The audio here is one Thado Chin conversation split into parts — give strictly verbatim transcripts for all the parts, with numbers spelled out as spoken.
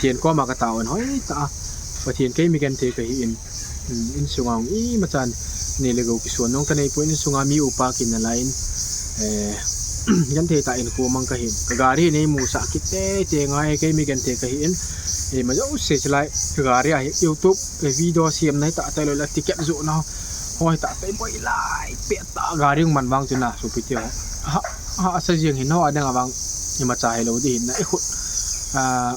Pathen koma ka taovin hoitah a. Pathen kei mi genthei kahi in. Hmm, insunga hung imacha nei le gou kisuan nung kanei poi, insunga mi upa kinalai in. Eh, genthei tah in kho mang kahi in. Ka gari nei musah kit teitei ngai kei mi genthei kahi in. Eh, ma jouse chilai ka gari a hi YouTube, eh, video siam nai tah tah lou le ticket joh na. Hoitah tah boi lai pet tah gari hung man vang chu na sopi teho. Ha, ha, asa jeng hin ho adang avang imacha hilou di hin na i khut. Ah,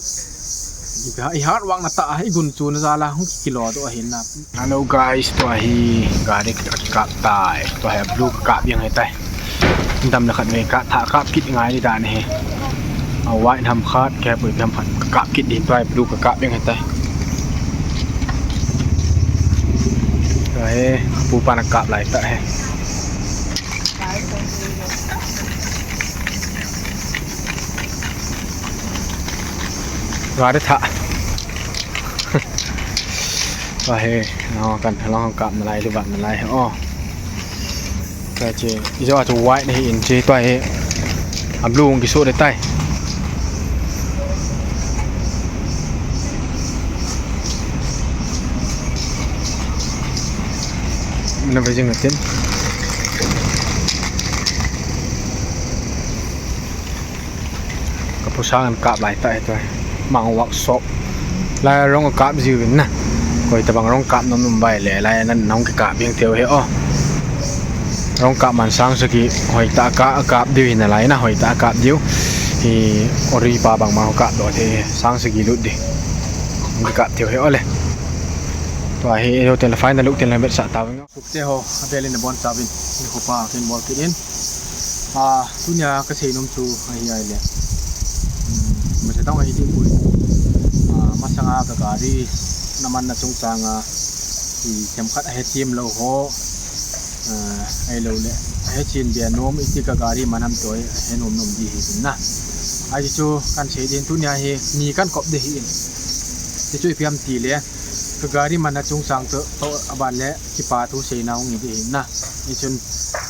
i ha, i hat vang na tah, i gun chu na jal a hung kilo doh ahin na. Hello guys, tua hi gari ka kap tai, tua hi blue ka kap jeng hi tai. Dam le khat vei ka tha kap kit ngai di dan hi. A white ham khat, ka pui ham khat ka kap kit di, tua hi blue ka kap jeng hi tai. Tua hi pu pa na kap lai tah hi. Gari tha. Tua hi, no, kan long kap nalai, lu bat nalai. Oh. Tua hi, i jo a chu white hi in chi, tua hi. A blue hung kisu de tai. Na ve jing tin. Ka pu sang an kap lai tah hi tua. Mang workshop. Lai rong kap jiu vin na. Koi tabang rong kap nom nom bai le lai nan nong ki kap jeng teu hi o. Rong kap man sang sagi hoitah a ka kap diu hi nalai na, hoitah a kap diu. Hi ori pa bang ma kap doh the sang sagi lut di. Nong ki kap teu hi o le. Tua hi, eh, hotel final look tin la vetsah tauvin. Sopite ho, avel in nabonchauvin, nikho pha kin bol kit in. Ah, tunia kasei nom chu ahi ahile. Hmm, masa tong ahi dipoi. Ah, masanga ka gari, naman na chungchang a, i themkhat ahethem lou ho. Ah, ahilou le, ahechen be nom, iti ka gari man ham toh, ahe nom nom di hi in na. Ahi chu, kan sei din tunia hi, ni kan kop di hi in. Ti chu ipi ham ti le. Ka gari man na chungchang chu, toh aban le kipa thu seina hung hi di hin na. Hichun,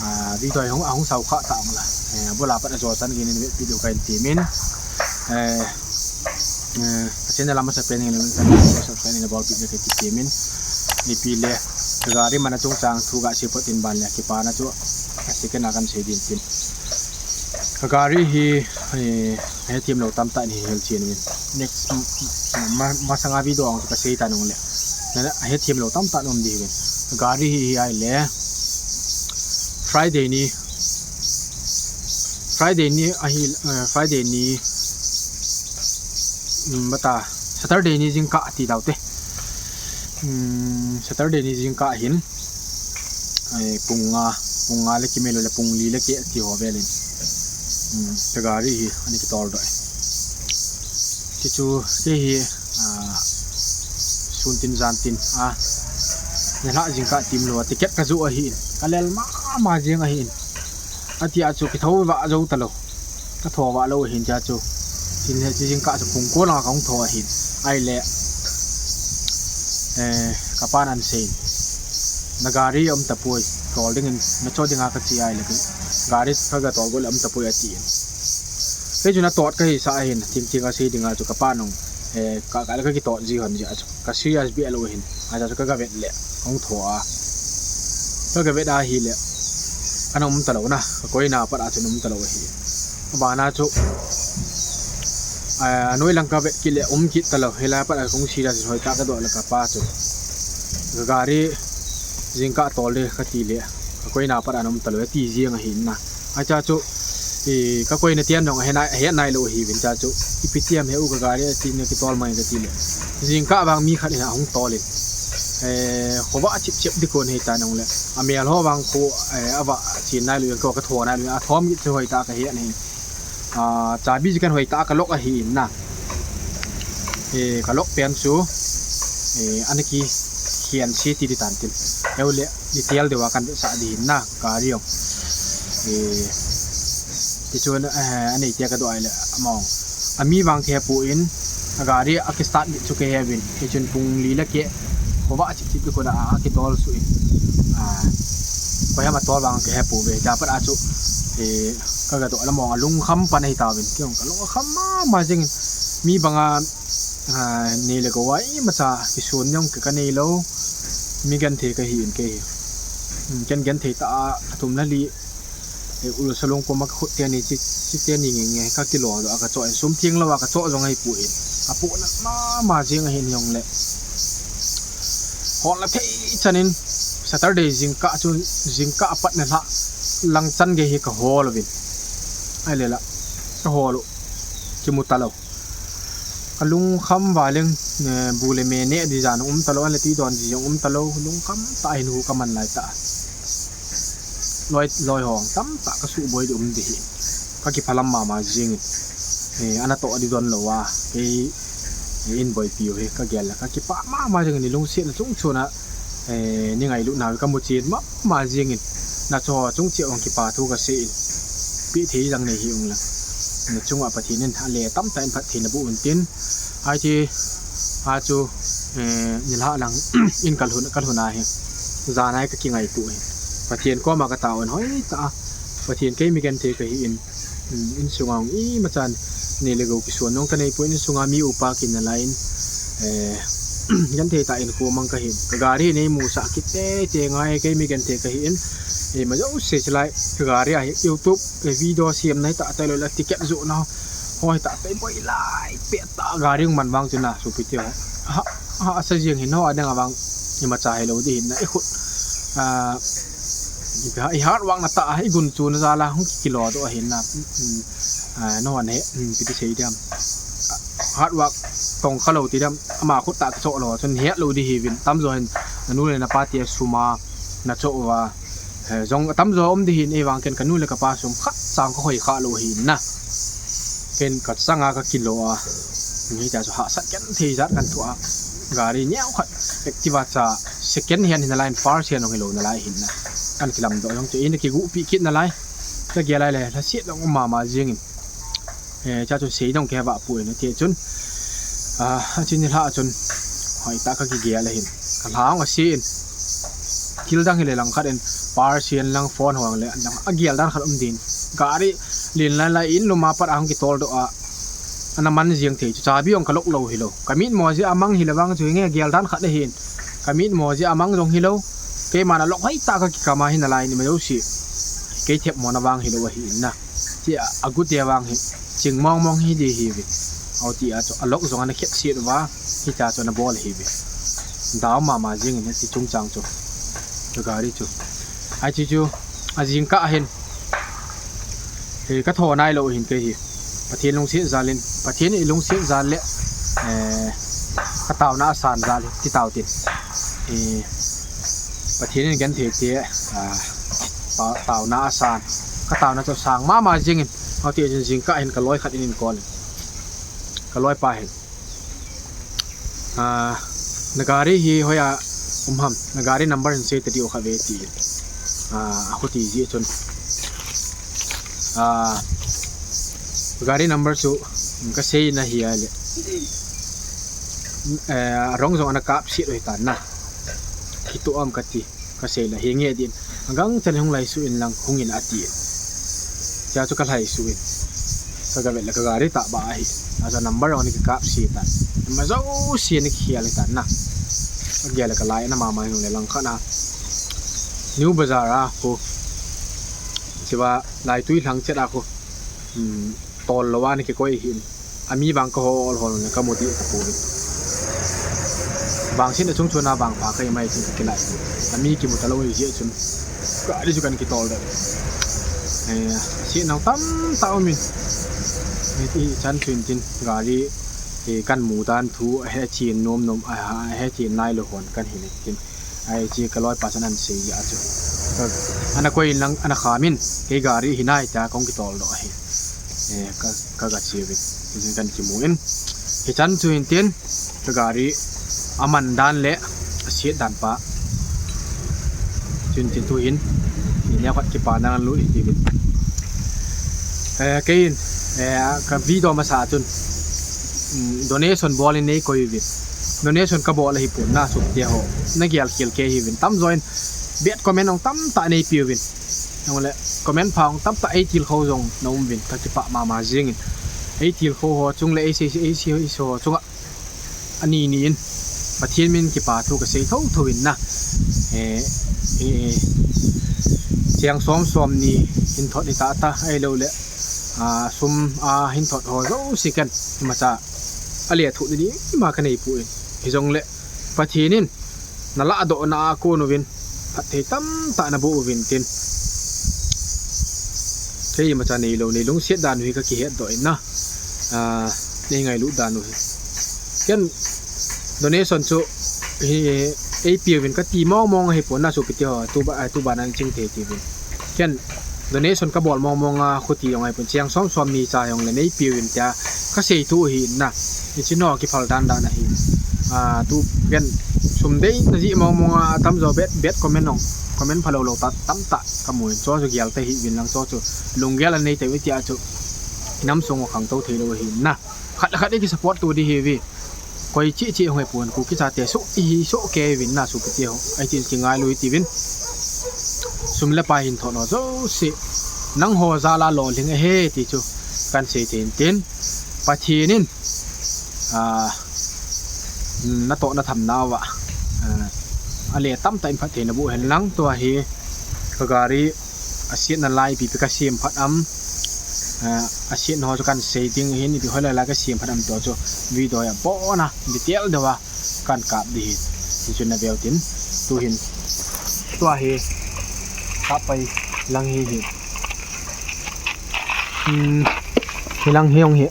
ah, video hung, ahung sao kha ta ung la. Eh, abul a pat ajo chan gei in vetpi diu kahin temin. Eh, eh, ka channel a masa pen in le, subscribe in le bolpi diu kahin temin. Ipi le, ka gari man na chungchang thu gasei phot in ban le, kipana chu, asei kei na kan sei din tin. Ka gari hi, eh, ahethem lou tamtah in hi hel chen uvin. Next, m-, m-, ma-, masanga video a hung chu kasei ta nung le. Na, ahethem lou tamtah in um di uvin. Ka gari hi, hi ahile. Friday ni. Friday ni ahi, eh, Friday ni. Mm, bata. Saturday ni jingkah ati dau te. Hmm, Saturday ni jingkah hin, eh, pung nga, pung nga le kimel le pung li le keh ati ho vel in. Hmm, ka gari hi, ani kitol doh e. Ti chu, kei hi, ah, sun tin jan tin, ah, nilhah jingkah tim lou, ticket kajoh ahi in, kalel mama jeng ahi in. Ati a chu kitho vah jou talou. Katho vah lou ahin tia chu. Tin he chu jingkah chu phung ko langa kahung tho ahin. Ahile, eh, kapan ahin sei. Na gari aum tapoi. Tol dingin, nacho dinga kache ahile. Gari kaga tol go le aum tapoi atin. Kei chu natot kahisah ahin. Thingthing a sei dinga chu kapan hung. Eh, ka, ka, kakitot ji hon ji a chu. Ka serious beh lou ahin. Ahi chu kaga vet le, kahung tho a. Kaga vet ahile, ana um talou na, ka koina pat a chu um talou ahi. Abana chu, eh, anoi lang kavet kit le, um kit talou, hilai pat a kahung serious in hoitah kadoh le kapa chu. Ka gari jingkah tol le kati le, ka koina pat a um talou, ati jeng ahi na. Ahi chu, i, ka koina tian dong, ahe nai, ahe nai lou ahi vin ta chu. Ipi tiam he u ka gari, ati ne kitol mai kati le. Jingkah vang mi khat in ahung tol in. Eh, khovah chip chip di kon he ta nong le. Amel ho vang kho, eh, avah chin nai lou, ko katho nai lou, athom git chu hoitah kahe ne. Ah, chabi ji kan hoitah ka lock ahi na. Eh, ka lock pen chu, eh, ana kikhen se ti di tan tin. Eule, detail deuva kan vetsah di hin na, gari jong. Eh, ti chun, eh, anei tia kadoh ahile, among. Ami vang kahepoi, a gari akistart di chu kahe uvin. Ti chun pung li le keh, khovah chip chip di kona akitol suh in. Ah, koi ham atol vang kahepoi ve. Tia pat a chu, eh, kaga doh le among alungkham pan ahi tauvin. Kei jong kalung akham mama jeng in. Mi banga, Nei le gou a imacha kisuan jong ka, ka nei lou. Mi genthei ka hi in kei hi. Ken genthei tah a, athum le li, eh, Ulusalong koma ka khut teni, chi, chi teni nge nge ka kilo doh a ka choh in, sum theng lou a ka choh jong ahi poi. Apohna mama jeng ahin jong le. Hol na thei chan in Saturday jingkah chu, jingkah apat na lha lang chan gei hi ka hol uvin. Ahile la, ka hol u, kimu talou. Ka lungkham valeng, eh, bu le me neh di jan um talou, ahile tui don di jong um talou, lungkham tah in hu ka man lai tah. Loi, loi hong tamtah ka suboi di um di hi. Ka kiphalam mama jing in. Eh, ana toh di don lou a. Kei, eh, in boipi u hi ka gel le. Ka kipah mama jing in, lungsetna chungchon a, eh, ni ngailutna ka mu chen mama jing in. Na cho chung cheh ong kipa thu ka sei in. Pi thei jang nei hi ung lang. Na chunga Pathen in ale tamtah in phattheina boh un tin. Ahi ti, a chu, eh, nilhah lang in ka lhun, ka lhun ahi. Jan ahi ka kingaito hi. Pathen koma ka taona hoitah a. Pathen kei mi genthei ka hi in. Hmm, insunga hung imachan nei le gou kisuan jong ka nei poi, insunga mi upa kin nalai in, eh, genthei tah in kho mang ka hin. Ka gari nei musah kit teitei ngai, kei mi genthei ka hi in. Eh, ima jouse chulai ka gari a hi YouTube, eh, video siam na hi tah tah lou le ticket joh na ho hi tah tah boi lai pet tah gari hung man vang chu na sopi te ho. Ha, ha, asa jeng hin ho adang a vang imacha hilou di hin na i khut. Ah, I hard work na tah, i gun chu na jal a hung kilo doh ahin na. Hmm, ah, no ne, hmm, kiti sei diam. Hard work tong kha lou ti diam, ama khut tah kichoh lou, chun het lou di hi vin. Tamjo hin, na nu le na pa ti a sum a, na choh uva. Eh, jong tamjo um di hin, ei vang ken ka nu le ka pa sum khat chang ka hoi kha lou hin na. Ken ka chang a ka kilo a. Hita chu hahsat ken thei jat kan thu a. Gari neo khat, Activa cha, second hand hi nalai in, first hand hung hilou nalai hin na. Kan kilam doh jong chu, ina kiguhpi kit nalai. Ka gel lai le, lhaset jong um mama jing in. Eh, cha chu sei jong kei vah poi na ti chun. Ah, a chun nilhah chun. Hoitah ka kigel ahin. Ka lha hung ase in. Thil dang hile lang khat in, first hand lang phone ho le lang. A gel dan khat um din. Gari len lai lai in lum a pat a hung kitol doh a. Ana man jeng thei chu, chabi jong ka lock lou hilou. Ka mitmo jeh a mang hile vang chu nge gel dan khat ahin. Ka mitmo jeh a mang jong hilou. Keiman a lock hoitah ka kikam a hi nalai in ima jouse. Kei themmo na vang hilou ahi in na. Ti a, a gu te vang hi. Ching mong mong hi di hi ve. Au ti a chu, a lock jong ana khet set uva. Hita chu ana bol hi ve. Dau mama jing in ti chungchang chu. Ka gari chu. Ahi ti chu. A jingkah hin, eh, ka tho nailou hin kei hi. Pathen lungset jal in, Pathen i lungset jal le, eh, ka taona asan jal hi, ti tao tin. Eh, Pathen in genthei te, ah, ta-, taona asan. Ka taona chu sang mama jing in, hoti jing jingkah hin ka loi khat in in call in. Ka loi pa hin. Ah, na gari hi hoiya um ham, na gari number hin sei ta diu kha ve ti. Ah, a khuti ji chun. Ah, gari number chu ka sei na hi a le. Eh, rong jong ana kap si loi ta na. Kitu am ka ti. Ka sei la hi nge din. Agang chan hung lai su in lang hung in ati. Cha chu ka lai su in. Ka ga vet la ka gari ta ba hi. Acha number ani ka kap si ta. Ma jo si ni khial ta na. Ka gel ka lai na mama hung le lang kha na. New Bazar a ko. Chiba lai tui lang chet a ko. Hmm. Tol lou a ni kikoi hin. Ami vang ka hol hol na ka mu di ta pu. Vang sin a chung chun a vang pha kai mai chin ka kilai. Ami kimu ta lou ji chun. Gari chu kan kitol da. Eh, si nau tam ta um in. Eh, ti chan chun tin gari, eh, kan mu dan thu he chin nom nom a he chin nai lou hon kan hin tin. Ahi, chi ka loi pa chan an sei a chu. Ka, ana koi lang, ana khamin, kei gari hi nai ta kong kitol doh ahi. Eh, ka, ka ga chi vin. Tin kan kimu in. Hichan chu hin tin, ka gari aman dan le, asiat dan pa. Chun tin tu hin, ni nia khat kipa na lu in ti vin. Eh, kei in, eh, ka video masa chun, mm, donation bol in nei koi vin. Donation ka bol ahi pon na sum te ho. Na gel khel kei hi vin. Tamjo in bad comment ong tamtah nei piu vin. Ong le comment pha ong tamtah ei tilkhou jong na um vin. Ka kipah mama jing in. Ei tilkhou ho chung le ei sei, ei sei, ei sei ho chunga. Ani ni in Pathen min kipa thu kasei thotho in na. Eh, eh, cheng som som ni hin thot ni tata, ahilou le, ah, sum a hin thot ho jouse ken imacha alethuh ni ding ima kanei poi. Hijongle Pathen in nalahdohna a kon uvin phatthei tamtah naboh uvin tin, kei imacha neilou, nei lungset dan u hi kakihetdoh in na. Ah, nei ngailut dan u hi. Ken donation chu hi, eipeuvin kati mong mong ahipon na sopite ho, tuba, ah, tuban an chingthei tiuvin. Ken donation kabol mong mong a khuti jong ahipon, cheng som som ni cha jongle neipeuvin tia kasei thu ahi na. Hiche ho kiphal dan dan ahi. Ah, tu ken sum deina jeh mong mong a atamjo bad, bad comment jong, comment phalou lou ta, tamtah kamun, chu chu gel tahih uvin lang, chu chu lunggel anei teu tia chu inam sung u khangtou theilou ahi na. Khat le khat eiki support to ding ahiuve. Koi cheh cheh hung hipon, Kuki chate soh ihi soh kei uvin na sopite ho. Ahi tin kingailu hitiuvin. Sum le pai hin thot ho jouse nangho jal a lolhing ahi ti chu kahin sei thei in tin. Pathen in, ah, natoh nathamna uva, ah, ale tamtah in phatthei naboh hen lang. Tua hi ka gari asetna lai ipi ipi kasem phat am, ah, asetna ho chu kahin sei ding ahin, ipi hoilai lai kasem phat am ti chu video a abona detail deuva kahin kap ding ahi. Hichu naveu tin, tuhin, tua hi kap pai lang hi hi. Hmm, hilang hi jong hi,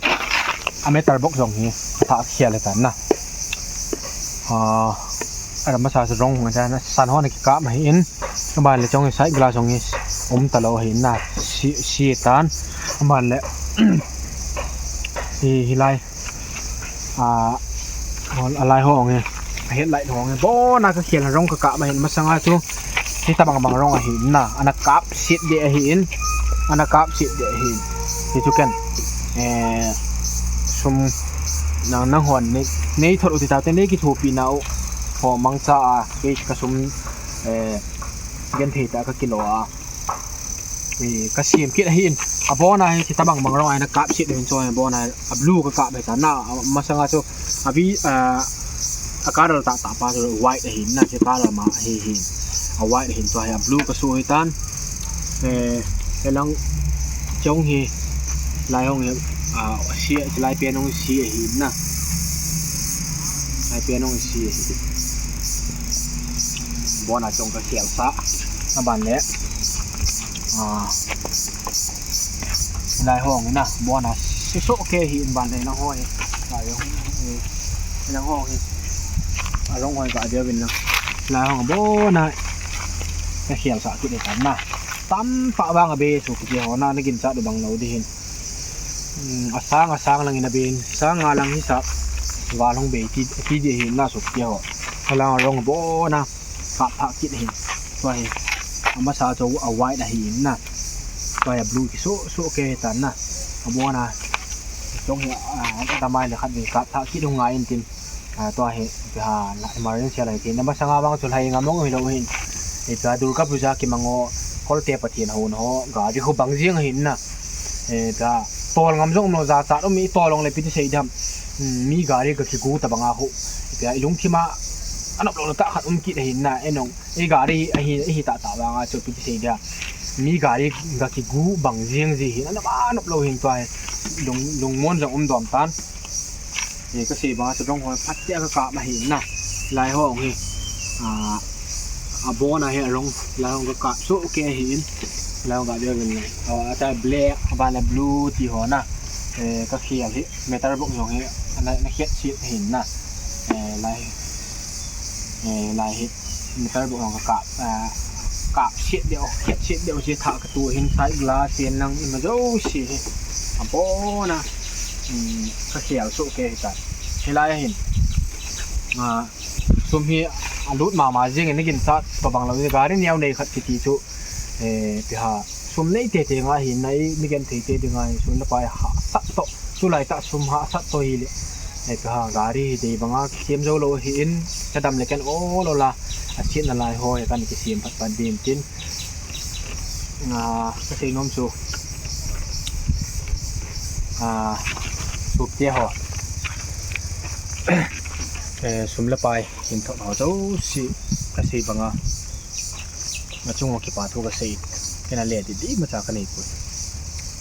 a meter box jong hi, athah khel ahitan na. Ah, amasa chu rong hung ahitan na, sun ho ana kikap ahi in, aban le chong hi side glass jong hi um talou ahi na, si, si tan, aban le, hi, hilai. Ah, alai ho jong hi, a headlight ho jong hi, abona kakhel rong kakap ahin, masanga chu hitabang bang rong ahi na, ana kap set deh ahi in, ana kap set deh ahi. Hichu ken, eh, sum nang, nanghon nei, nei thot u ti tah te, nei kithopi nau ho mangcha a, kei kasum, eh, genthei tah a kakilo a. Eh, kasem kit ahin, abona hi hitabang bang rong a ana kap set ahin, chu abona a blue kakap ahitan na, masanga chu a vi, ah, a color tah tah pa chu white ahin na, chu color ma ahi hin. A white ahin, tua hi a blue kasu ahitan. Eh, hilang chong hi, lai jong hi, ah, si, lai pen jong si ahin na. Lai pen jong si ahi. Abona chong kakhel sa. Aban le, ah, lai ho jong hi na, abona si soh kei ahin, aban le nang ho hi. Lai jong hi, nang ho hi. Arong ho hi gah deu vin lang. Lai ho abona kakhel sa kit ahitan na. Tamtah vang abe sopite ho na, naginchat u bang lou ding ahin. Hmm, asang, asang lang in abe in, sang nga lang hisap, val hung bei ti, ti ding ahi na sopite ho. Alang arong abona kap thah kit ahin. Tua hi, amasa chu a white ahi in na. Tua hi a blue kisu, su kei tan na. Abona, chong hi, ah, adamai le khat vei kap thah kit u ngai in tin. Ah, tua hi, ipi ham, la emergency lai ti. Namasanga vang chu lhai ngam mong hilou hin. Ipi ham Durga Puja kimang ho, Kolte Pathen houna ho, gari khu bang jeng ahin na. Eh, ipi ham, tol ngam jong umlou, jachat um, itol jong le ipi ti sei ding ham. Hmm, mi gari ga kigu tabang a khu. Ipi ham, ilungthim a, anop lou tah khat um kit ahin na, enong. I gari ahi, ahi tah tah vang a chu ipi ti sei ding ham. Mi gari ga kigu bang jeng ji hin, anop, anop lou hin tua hi. Lung, lungmon jong um dom tan. Eh, kasei bang a chu rong ho phat tia kakap ahi na. Lai ho hi, ah, abona hi arong, lai ho kakap soh kei ahi in. Lai ho ga deu vin. Ah, atai black, aban le blue ti ho na. Eh, kakhel hi, meter box jong hi, ana, ana khet set ahi na. Eh, lai, eh, lai hi. Meter box jong kakap, ah, kap set deu, khet set deu, hiche thah katu hin side glass hin lang ima jouse hi. Abona, um, kakhel soh kei ahitan. Hilai a hin, ah, sum hi alut mama jing in, naginchat tobang lou, gari neo nei khat kiti chu, eh, ipi ham, sum nei tete ngai hin, nei, nei genthei tete ngai hin, sum le pai hahsat toh. Tulai tah sum hahsat toh hile, eh, ipi ham, gari hi dei banga kisem jou lou ahi in, kadam le ken ol ol a, asetna lai ho hi kahin kisem phat phat ding tin. Ah, kasei nom chu, ah, sopite ho, Eh, sum le pai, hin thot ho jouse, kasei banga, achung uva kipa thu kasei, kei in le didi macha kanei poi.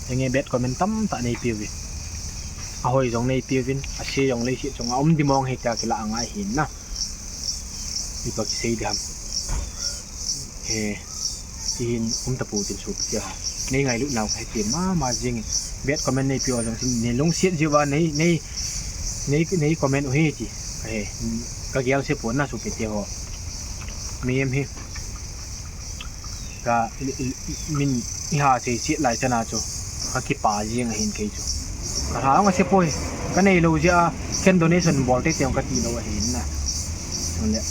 Henge bad comment tamtah neipeuvin. Ahoi jong neipeuvin, ase jong leiset chunga um dimong hi tia kila angai hin na. Ipi kisei ding ham. Eh, tin um tapou tin sopi teho. Nei ngailut nau kahe ti mama jing. Bad comment neipeu jong tin nei lungset jiuva nei, nei, nei, nei comment u hi ti. Kahe, kagel se pon na sopi teho. Mihem hi. Ka, i, i, i, min, iha sei chet lai chana chu. Kakipa jing ahin kei chu. Kalha jong ase poi. Kanei lou jeh a, ken donation bol teitei jong kati lou ahin na. Chule,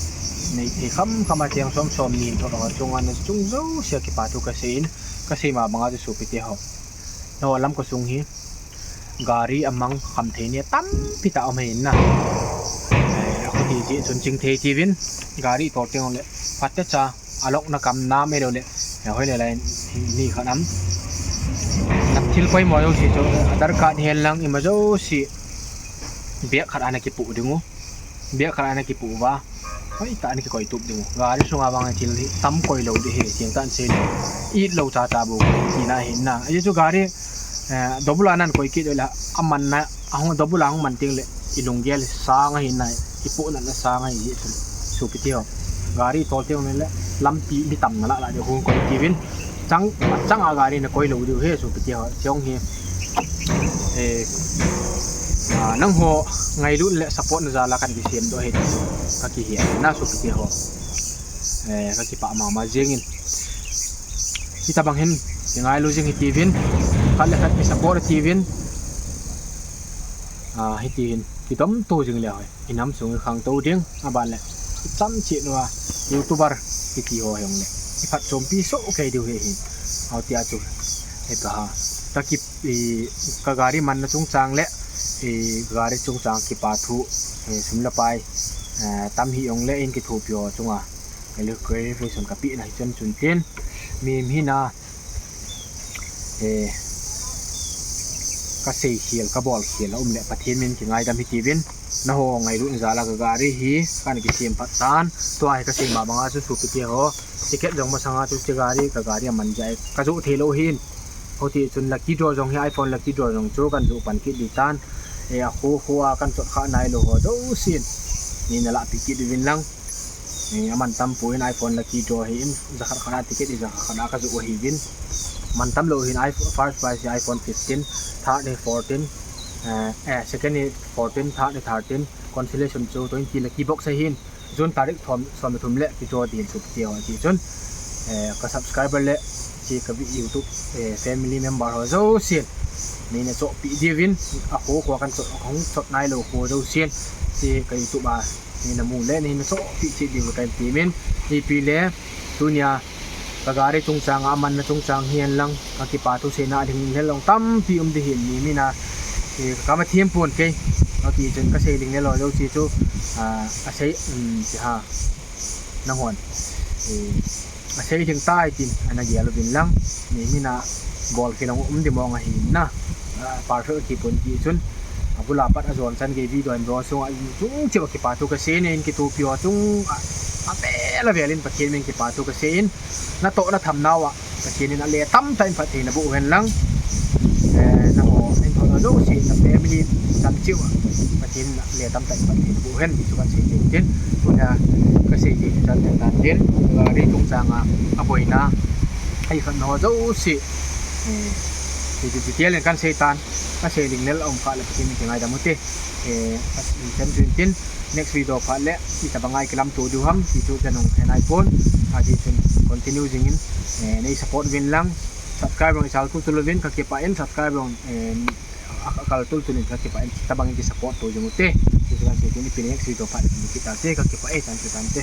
nei thei kham kham a cheng som som ni thot ho chunga nachung jouse a kipa thu kasei in, kasei ma banga chu sopi teho. Nangho lam kasung hi, gari amang kham thei ni tampi tah um ahin na. Eh, khuti ti chun ching thei tiuvin, gari tol teng le, phatecha, alokna kam nam ahilouleh, eh, hoilai lai ni khat am. Nam thil poimo jouse chu, Aadhaar card hen lang ima jouse, bag khat a nakipoh ding u. Bag khat a nakipoh uva. Hoitah a nakikoi tup ding u. Gari sunga vang thil hi tam koi lou ding ahi, cheng tah in sei le. It lou cha cha bou tina ahin na. Ajeh chu gari, eh, dobula nan koi kit le, amanna, ahung dobula hung man teng le, ilunggel sang ahin na, ipohnatna sang ahi jeh chun. Sopi teho. Gari tol teng le, lampi mi tamna lah lah ding hung koi tiuvin. Chang, chang a gari nakoi lou diu ahi, sopi teho. Chong hi. Eh, ah, nangho ngailut le support na jal a kan kisem doh ahi. Kakihet na sopi teho. Eh, kakipa mama jing in. Hitabang hin, kingailu jing hitiuvin. Khat le khat ki support hitiuvin. Ah, hiti hin, kidom to jing le hoi. Inam sung ikhang to ding, aban le. Icham cheh nua, YouTuber, kiti ho hung le. Iphatchompi soh kei diu ahi hin. Hiti a chu. Hita ha. Kaki, i, kagari manna chungchang le, i, gari chungchang kipa thu, i, sum le pai, eh, tam hih jong le in kithopi ho chunga. Kei le kei ve sun kapeh na hi chun chun tin. Mihem hina, eh, kasei khel, kabol khel, aum le Pathen min kingaidam hitiuvin. Nangho ngailut jal a kagari hi, kana kisem phat tan. Tua hi kasei ma banga chu sopi teho. Ticket jong masanga chu kagari, kagari aman jeh a kajoh thei lou hin. Hiti chun lucky draw jong hi iPhone lucky draw jong chu kan joh pan kit ding tan. Eh, akho kho a kan chot kha nai lou ho jousen. Nei nalahpeh kit uvin lang. Eh, aman tam poi in iPhone lucky draw hi in jakhat khat a ticket hi jakhat khat a kajoh u ahiuvin. Man tam lou hin iPhone, first prize hi iPhone fifteen, third hi fourteen, eh, eh, second hi fourteen, third hi thirteen, consolation chu twenty lucky box ahin. June tarik thom, som le thum le kidraw ding chu kiti ho ti chun. Eh, ka subscriber le, chi ka vi YouTube, eh, family member ho jousen. Nei nachohpeh diuvin, akho kho a kan chot, ahung chot nai lou kho jousen. Chi ka YouTube a, nei namu le, nei nachohpeh cheh diu ka temin. Ipi le, tunia, kagari chungchang a, amanna chungchang hihen lang, kakipa thu seina a ding lel jong tampi um ding hin mihem hina, eh, kama them pon kei. Hiti chun kasei ding le lou jouse chu, ah, asei, um, ti ha. Nanghon. Eh, asei ding tai tin, ana gel uvin lang. Mihem hina bol khel jong um dimong ahin na. Ah, perfect kipon ti chun. Abul a pat ajon chan gei video in vlog sunga in chung cheh a kipa thu kasei in kithopi ho chung a, avel avel in Pathen min kipa thu kasei in. Natoh natham nauva Pathen in ale tamtah in phatthei naboh hen lang. Eh, nangho, nangho jouse, na family, tam cheh uva Pathen in ale tamtah in phatthei naboh hen, ti chu kasei ding tin. Tunia kasei ding chan ding tan tin. Gari chungchang a, aboina. Ahi khat nangho jouse. Eh, ti, ti, ti, ti, len kan sei tan. Kasei ding lel aum kha le Pathen in kingaidam u hite. Eh, kan sei tin tin. Next video phat le, itabang a i kilamto diu ham, ti chu kanung khenai pon. Hiti chun continue jingin, eh, nei support uvin lang, subscribe jong i sal tultul uvin, kakipah in subscribe jong, eh, a, a kal tultul in kakipah in, tabang in ki support to jing u hite. Ti chu kan sei tin, ipi next video phat le, kit ta te, kakipah e, chan chu tan te.